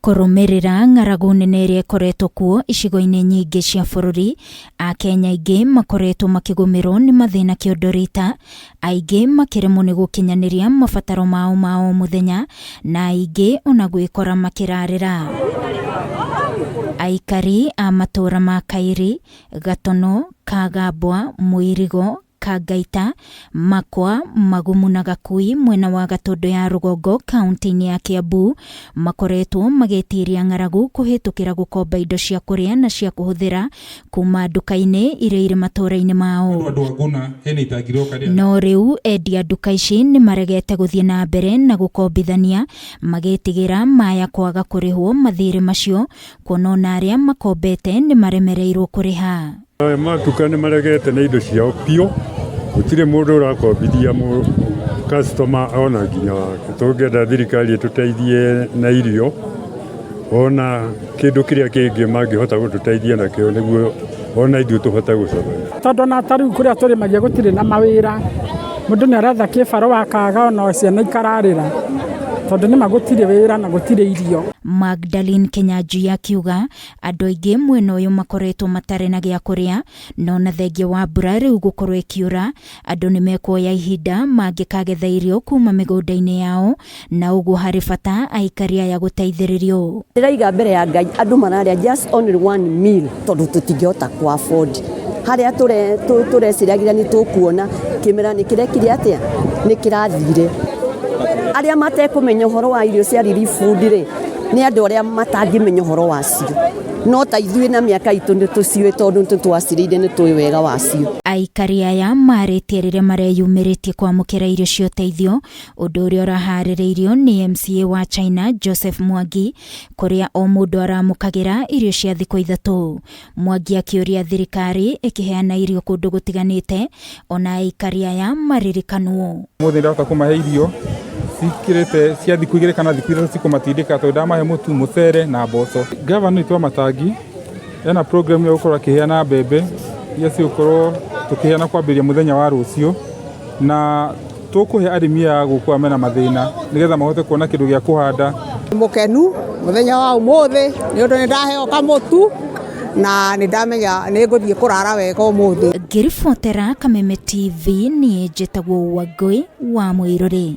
Kũrũmĩrĩra ng'aragu nene ĩrĩa ĩkoretwo kuo icigo-inĩ nyingĩ cia bũrũri, Akenya aingĩ makoretwo makĩgũmĩrwo nĩ mathĩna kĩondo rita, aingĩ makĩremwo nĩ gũkinyanĩria mabataro mao ma o mũthenya, na aingĩ ona gwĩkora makĩrarĩra. Aikari a matũũra ma Kairi, Gatono, Kagambwa, Mũirigo, Kangaita, Makwa, Magumu na Gakui mwena wa Gatũndũ ya rũgongo kaunti-inĩ ya Kiambu makoretwo magĩtiria ng'aragu kũhĩtũkĩra gũkomba indo cia kũrĩa na cia kũhũthĩra kuma nduka-inĩ iria irĩ matũũra-inĩ mao. Andũ a Guna hena itangi rĩoka rĩa No rĩu endia nduka ici nĩ maregete gũthiĩ na mbere na gũkombithania magĩtigĩra maya kwaga kũrĩhwo mathirĩ macio kuona ona arĩa makombete nĩ maremereirwo kũrĩha. Aya matuka nĩ maregete na indo ciao biũ, gũtirĩ mũndũ ũrakombithia customer ona nginya wake. Tũngĩenda thirikari ĩtũteithie na irio ona kĩndũ kĩrĩa kĩngĩ mangĩhota gũtũteithia nakĩo nĩguo ona ithuĩ tũhote gũ survive. Tondũ ona ta rĩu kũrĩa tũrĩmagia gũtirĩ na mawĩra, mũndũ nĩ aretha kĩbarũa akaga ona ciana ikararĩra, tondũ nĩma gũtirĩ wĩra na gũtirĩ irio. Magdalene Kinyanjui akiuga Andũ aingĩ mwena ũyũ makoretwo matarĩ na gĩa kũrĩa, no na thengia wa mbura rĩu gũkorwo ĩkiura, andũ nĩ mekuoya ihinda mangĩkagetha irio kuma mĩgũnda-inĩ yao, na ũguo harĩ bata aikari aya gũteithĩrĩrio. Ndĩraiga mbere ya Ngai andũ mararĩa just only one meal tondũ tũtingĩhota kũ afford harĩa tũreciragia nĩ tũkuona kĩmera nĩ kĩrekire atĩa nĩ kĩrathire arĩa matekũmenya ũhoro wa irio cia relief food rĩ nĩ andũ arĩa matangĩmenya ũhoro wacio no ta ithuĩ na mĩaka itũ nĩ tũciũĩ tondũ nĩ twacirĩire nĩ tũĩ wega wacio. Aikari aya marĩtie rĩrĩa mareyumĩrĩtie kwamũkĩra irio cia ũteithio, ũndũ ũrĩa ũraharĩrĩirio nĩ MCA wa China Joseph Mwangi, kũrĩa o mũndũ aramũkagĩra irio cia thikũ ithatũ. Mwangi akĩũria thirikari ĩkĩheana irio kũndũ gũtiganĩte ona aikari aya maririkanwo. Ũmũthĩ ndahota kũmahe irio cikĩrĩte cia thikũ igĩrĩ kana thikũ ithatũ cikũmatindĩka tondũ ndamahe mũtu, mũcere na mboco. Gavana witũ wa Matangi ena program ya gũkorwo akĩheana mbembe iria cigũkorwo tũkĩheana kwambĩrĩria mũthenya wa rũciũ na tũkũhe arĩmi aya gũkũ aya mena mathĩna nĩgetha mahote kuona kĩndũ gĩa kũhanda. Mũkenu mũthenya wa ũmũthĩ nĩ ũndũ nĩ ndaheo kamũtu na nĩ ndamenya nĩ ngũthiĩ kũrara wega ũmũthĩ. Ngĩribotera Kameme TV niĩ njĩtagwo Wangũi wa Mũirũrĩ.